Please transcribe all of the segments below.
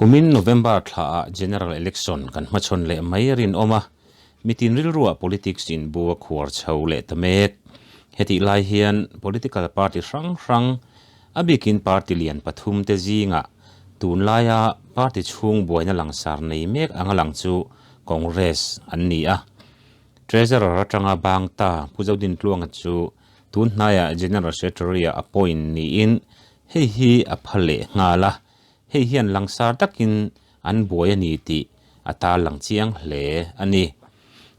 Kumin November thlaah General Election kan hmachhawn leh mai a rinawm a, mitin rilruah politics in bu a khuar chho leh ta mek. Hetih lai hian political party hrang hrang, a bikin party lian pathum te zingah tunlaia party chhung buaina langsar nei mek anga lang chu Congress an ni a. Treasurer atanga bang ta Pu Zodintluanga chu tun hnaiah General Secretary-ah appoint niin hei hi a pha leh nghal a. Hei hian langsar takin an buai a ni tih a tarlang chiang hle a ni.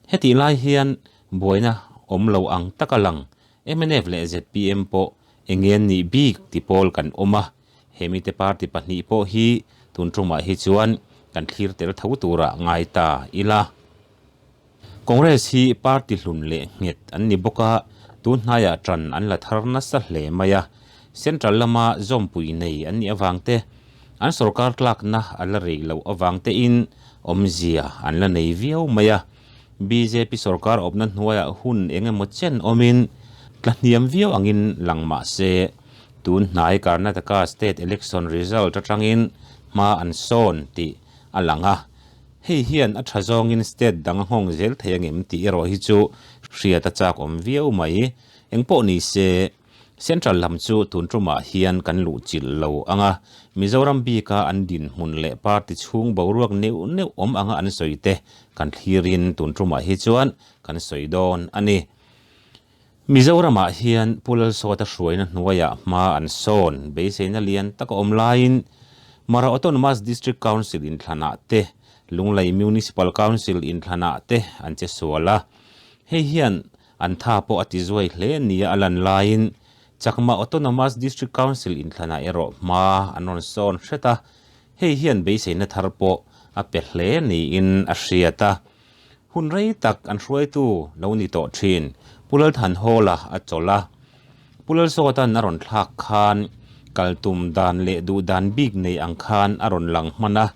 Hetih lai hian buaina awm lo ang taka lang mnf leh zpm pawh eng nge an nih bik ti pawl kan awm a, he mite party pahnih pawh hi tun tumah hi chuan kan thlir tel tho turah ngai ta ila. Congress hi party hlun leh nghet an ni bawk a, tun hnaiah ṭan an la thar nasa hle mai a. Central lama zawmpui nei an nih avang te, an sorkar tlakna a la rei loh avang tein awmzia an la nei viau mai a. Bjp sorkar awpna hnuaiah hun eng emaw chen awmin tla hniam viau angin lang mah se, tun hnai Karnataka state election result atangin hma an sawn tih a lang a. Hei hian a tha zawngin state dang a nghawng zel thei angem tih erawh hi chu hriat a chak awm viau mai. Engpawh ni se, Central lam chu tun tumah hian kan luh chilh lo ang a, Mizoram bika an dinhmun leh party chhung boruak neuh neuh awm anga an sawi te kan thlirin tun tumah hi chuan kan sawi dawn a ni. Mizoramah hian Pu Lalsawta hruaina hnuaiah hma an sawn beiseina lian tak a awm laiin Mara Autonomous District Council inthlanah te, Lunglei Municipal Council inthlanah te an che sual a. Hei hian an tha pawh a ti zuai hle nia a lan laiin Chakma Autonomous District Council inthlanah erawh hma an rawn sawn hret a, hei hian beiseina thar pawh a pe hle niin a hriat a. Hun rei tak an hruaitu lo ni tawh thin Pu Lalthanhawla a chawlh a. Pu Lalsawta'n a rawn thlak khan kal tum dan leh duh dan bik nei ang khan a rawn lang hman a.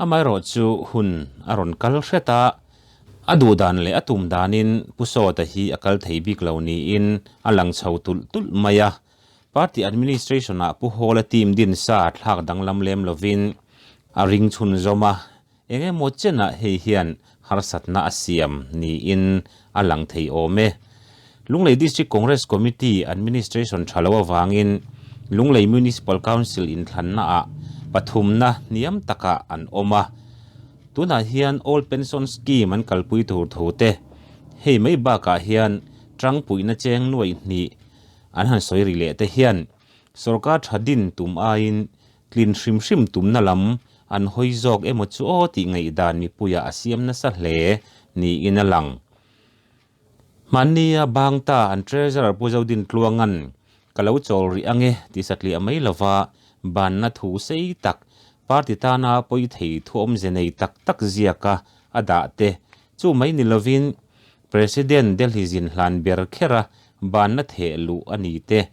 Amaherawhchu hun a rawn kal hret a, a duh dan leh a tum danin Pu Sawta hi a kal thei bik lo niin a lang chho tulh tulh mai a. Party administration-ah Pu Hawla team din sa thlak danglam lem lovin a ring chhunzawm a. Eng emaw chenah hei hian harsatna a siam niin a lang thei awm e. Lunglei District Congress Committee Administration tha lo avangin Lunglei Municipal Council inthlannaah pathumna hniam takah an awm a. Tunah hian Old Pension Scheme an kalpui tur thu te, hei mai bakah hian tangpuihna cheng nuaih hnih an han sawi ri leh te hian sorkar tha din tum aiin Tlin hrim hrim tumna lam an hawi zawk emaw chu aw tih ngaihdan mipuiah a siam nasa hle niin a lang. Hmannia bang ta an Treasurer Pu Zodintluanga'n ka lo chawl rih ange ti satliah mai lova banna thu sei tak party tana pawi thei thu awmze nei tak tak ziaka a dah te chu mai ni lovin President Delhi zin hlan ber khera banna theh luh a ni te,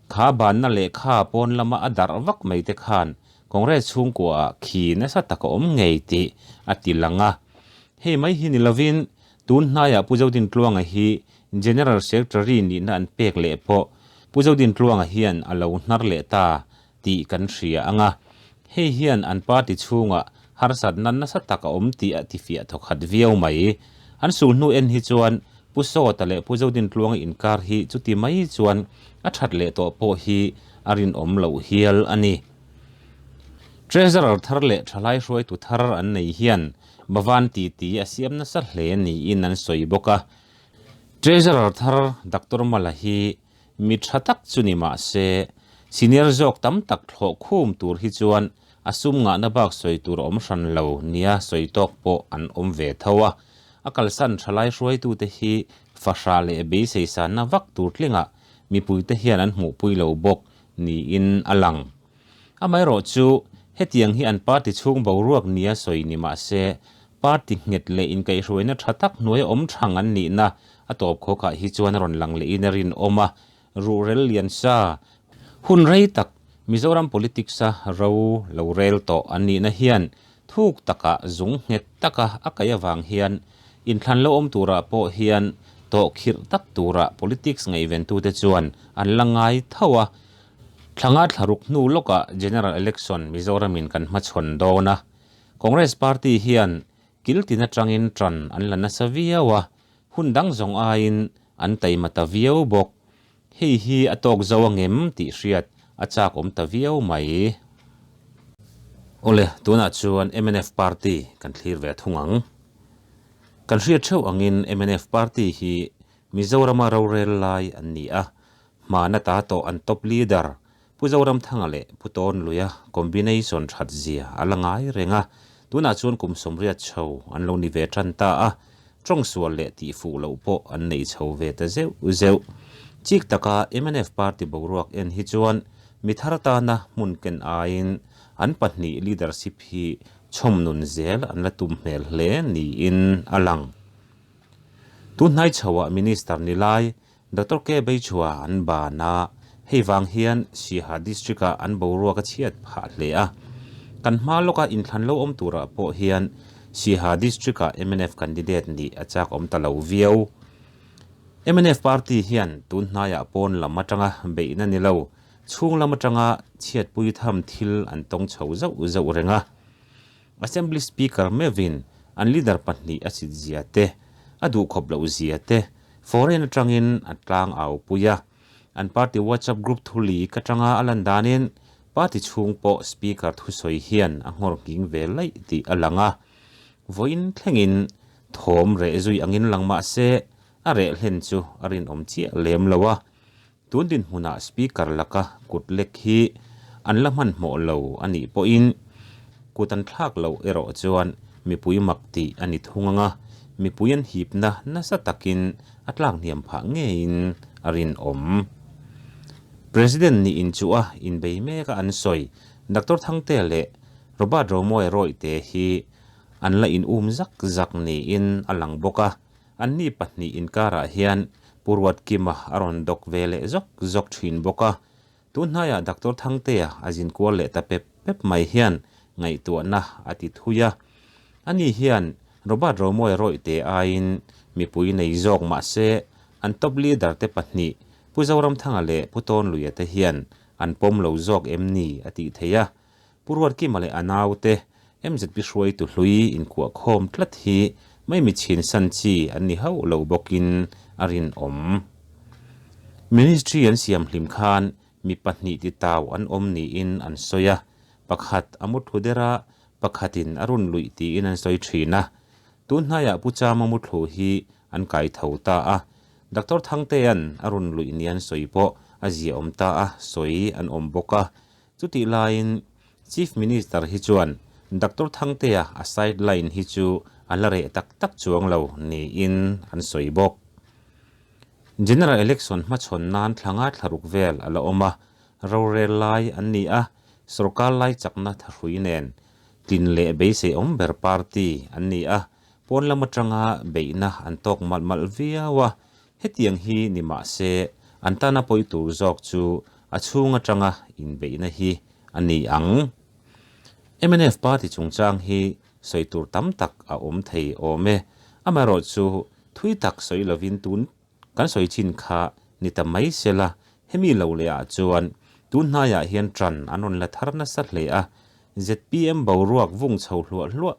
kha banna lehkha pawn lama a darh vak mai te khan Congress chhungkuaah khi nasa tak a awm ngei tih a ti lang a. Hei mai hi ni lovin tun hnaiah Pu Zodintluanga hi General Secretary nihna an pek leh pawh Pu Zodintluanga hian a lo hnar leh ta tih kan hria ang a, hei hian an party chhungah harsatna nasa tak a awm tih a tifiah thawkhat viau mai. An sulhnu en hi chuan Pu Sawta leh Pu Zodintluanga inkar hi chuti mai chuan a that leh tawh pawh hi a rinawm loh hial a ni. Treasurer thar leh thalai hruaitu thar an nei hian Bhavan titi a siam nasa hle niin an sawi bawk a. Treasurer thar Doctor Mala hi Mi tha tak chu ni mah se, senior zawk tam tak thlawh khum tur hi chuan a sum ngahna bak sawi tur a awm hran lo nia sawi tawk pawh an awm ve tho a. A kalsan thalai hruaitute hi fahrah leh beisei sanna vak tur tlingah mipuite hian an hmuhpui lo bawk niin a lang. Amaherawhchu, hetiang hi an party chhung boruak nia sawi ni mah se, party nghet leh inkaihhruaina tha tak hnuaia awm thang an nihna a tawp khawkah hi chuan a rawn lang lehin a rinawm a, ruhrel lian sa, hun rei tak Mizoram politics-a ro lo rel tawh an nihna hian thuk takah zung nghet taka a kaih avang hian inthlan lo awm turah pawh hian tawhkhirh tak tura politics ngaihventute chuan an la ngai tho a. Thlanga thlaruk hnu lawkah General Election Mizoramin kan hmachhawn dawn a, Congress Party hian kil tin atangin tan an la nasa viau a, hun dang zawng aiin an taima ta viau bawk. Hei hi a tawk zo angem tih hriat a chak awm ta viau mai. Awle, tunah chuan mnf Party kan thlir ve thung ang. Kan hriat theuh angin mnf Party hi Mizorama rorel lai an ni a, hmana ta tawh an top leader Pu Zoramthanga leh Pu Tawnluia combination that zia a la ngai reng a, tunah chuan kum 80 chho an lo ni ve tan ta a, tawng sual leh tih fuh loh pawh an nei chho ve ta zeuh zeuh. Chik taka mnf party boruak en hi chuan mi thar tana hmun ken aiin an pahnih leadership hi chhawm nun zel an la tum hmel hle niin a lang. Tunhnai chhoah Minister ni lai Doctor K Beichhua an ban a, hei vang hian Siaha District-ah an boruak a chhiat phah hle a. Kan hma lawka inthlan lo awm turah pawh hian Siaha District-ah mnf candidate nih a chak awm ta lo viau. Mnf party hian tun hnaiah pawn lam atanga beihna ni lo, chhung lam atanga chhiatpui tham thil an tawng chho zauh zauh reng a. Assembly Speaker meuhin an leader pahnih a chit zia te, a duhkhawp loh zia te foreign atangin a tlang au pui a. An party WhatsApp group thu leak atanga a lan danin party chhung pawh Speaker thusawi hian a nghawr nghing ve laih tih a lang a. Vawiin thlengin thawm reh zui angin lang mah se a reh hlen chu a rinawm chiah lem lo a. Tun dinhmunah Speaker laka kut lek hi an la hmanhmawh lo a nih pawhin kut an thlak loh erawh chuan mipui mak tih a ni thung ang a, mipui an hipna nasa takin a tlak hniam phah ngeiin a rinawm. President nih inchuh a inbei mek a an sawi Doctor Thangtea leh Robert Romawia Rawihte hi an la in um zak zak niin a lang bawk a. Anni pahnih inkarah hian Pu Ruatkima a rawn dawk ve leh zawk zawk thin bawk a, tun hnaiah Doctor Thangtea a zin kual leh ta pep pep mai hian ngaihtuahna a ti thui a. Ani hian Robert Romawia rawihte aiin mipui nei zawk mah se an top leader te pahnih Pu Zoramthanga leh Pu Tawnluia te hian an pawm lo zawk em ni a tih theih a. Pu Ruatkima leh a naute MZP hruaitu hlui inkuahkhawm tlat hi maimi chhinsan chi an ni hauh lo bawkin a rinawm. Ministry an siam hlim khan mi pahnih titau an awm niin an sawi a, pakhat a muthlu der a, pakhatin a run luih tiin an sawi thin a. Tun hnaiah Pu Chama muthlu hi an kai tho ta a, Doctor Thangtea'n a run luih ni an sawi pawh a ziaawm ta a, sawi an awm bawk a. Chutih laiin Chief Minister hi chuan Doctor Thangtea a side line hi chu a la reh tak tak chuang lo niin an sawi bawk. General Election hmachhawn nan thla nga thla ruk vel a la awm a, rorel lai an ni a, sorkar lai chakna thahrui nen tlin leh beisei awm ber party an ni a, pawn lam atanga beihna an tawk malh malh viau a, Hetiang hi ni mah se, an tana pawi tur zawk chu a chhung atanga inbeihna hi a ni ang. Mnf party chungchang hi sawi tur tam tak a awm thei awm e. Amaherawhchu thui tak sawi lovin tun kan sawi chin kha ni ta mai sela, hemi lo leh ah chuan tun hnaiah hian ṭan an rawn la thar nasa hle a, zpm boruak vung chho hluah hluah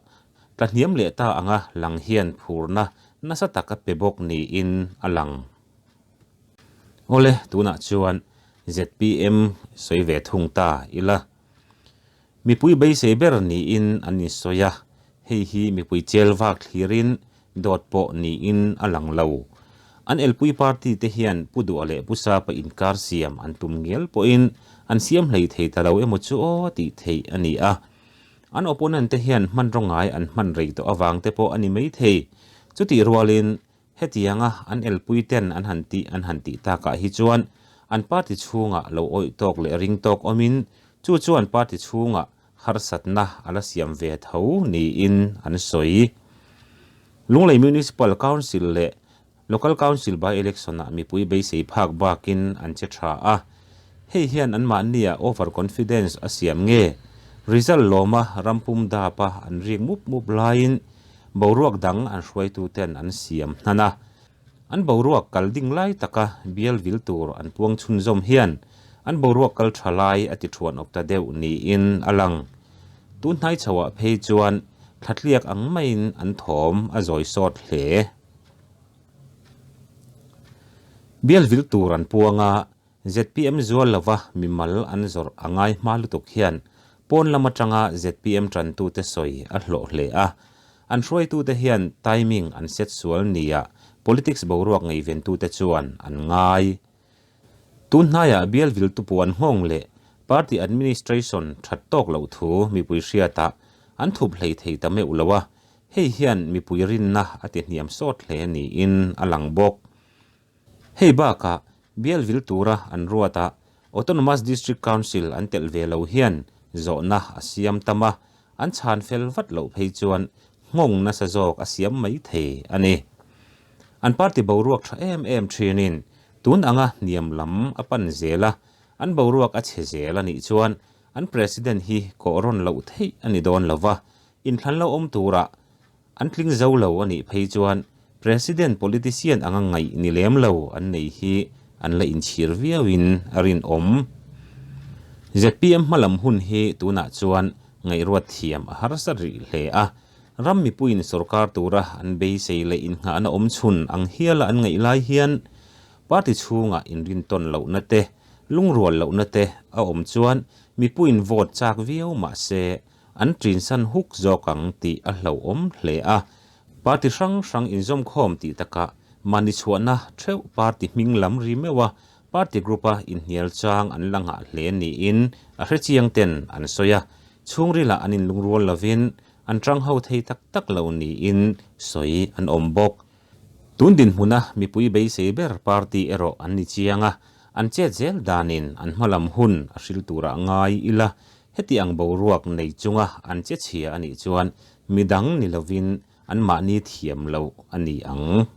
Tla hniam leh ta anga lang hian phurna nasa tak a pe bawk niin a lang. Awle, tunah chuan zpm sawi ve thung ta ila. Mipui beisei ber niin an insawi a, hei hi mipui chel vak thlirin dawt pawh niin a lang lo. An elpui party te hian Pu Duha leh Pu Sapa inkar siam an tum ngial pawhin an siam hlei thei ta lo emaw chu aw tih theih a ni a. An opponent te hian hmanraw ngai an hman rei tawh avang te pawh a ni mai thei. Chutih rualin hetianga an elpui ten an han tih an han tih takah hi chuan an party chhungah lo awih tawk leh ring tawk awmin chu chuan party chhungah harsatna a la siam ve tho niin an sawi. Lunglei Municipal Council leh Local Council by-election-ah mipui beisei phak bakin an che tha a, hei hian anmahnia over confidence a siam nge? Result lawma rampum dapa an rik mup mup laiin boruak dang an hruaituten an siam hnan a, an boruak kal ding lai taka bial vil tur an puang chhunzawm hian an boruak kal tha lai a ti thuan awk ta deuh niin a lang. Tun hnai chhoah phei chuan thlatliak ang maiin an thawm a zawi sawt hle. Bial vil tur an puang a, zpm zual lova mimal an zawrh a ngai hma lutuk hian pawn lam atanga zpm tantute sawi a hlawh hle a. An hruaitute hian timing an set sual nia politics boruak ngaihventute chuan an ngai. Tun hnaiah bial viltu puan nghawng leh party administration that tawk loh thu mipui hriatah an thup hlei thei ta meuh lo a, hei hian mipui rinna a ti hniam sawt hle niin a lang bawk. Hei bakah bial vil tura an ruatah Autonomous District Council an telh ve lo hian zawhna a siam tam a, an chhan fel vat loh phei chuan nghawng nasa zawk a siam mai thei a ni. An party boruak tha em em thinin tun anga hniam lam a pan zel a, an boruak a chhe zel a nih chuan an President hi kawh rawn loh theih a ni dawn lo va, inthlan lo awm turah An tling zo lo a nih phei chuan President politician anga ngaih ni lem lo an nei hi an la inchhir viauin a rinawm. Zpm hmalam hun hi tunah chuan ngaihruat thiam a harsa rih hle a, ram mipuiin sorkar tura an beisei leh innghahna awm chhun ang hiala an ngaih lai hian party chhungah inrintawn lohna te, lungrual lohna te a awm chuan mipuiin vote chak viau mah se An ṭinsan huk zawk ang tih a hlauhawm hle a, party hrang hrang inzawmkhawm tih takah mahni chhuahna theuh party hming lam ri meuh a, party group-a inhnial chang an la nghah hle niin a hrechiang ten an sawi a, chhungrilah an inlungrual lovin an ṭang ho thei tak tak lo niin sawi an awm bawk. Tun dinhmuna mipui beisei ber party erawh an ni chiang a, an chet zel danin an hmalam hun a hril turah ngai ila Heti ang boruak nei chunga an che chhia a nih chuan midang ni lovin anmahni thiam loh a ni ang.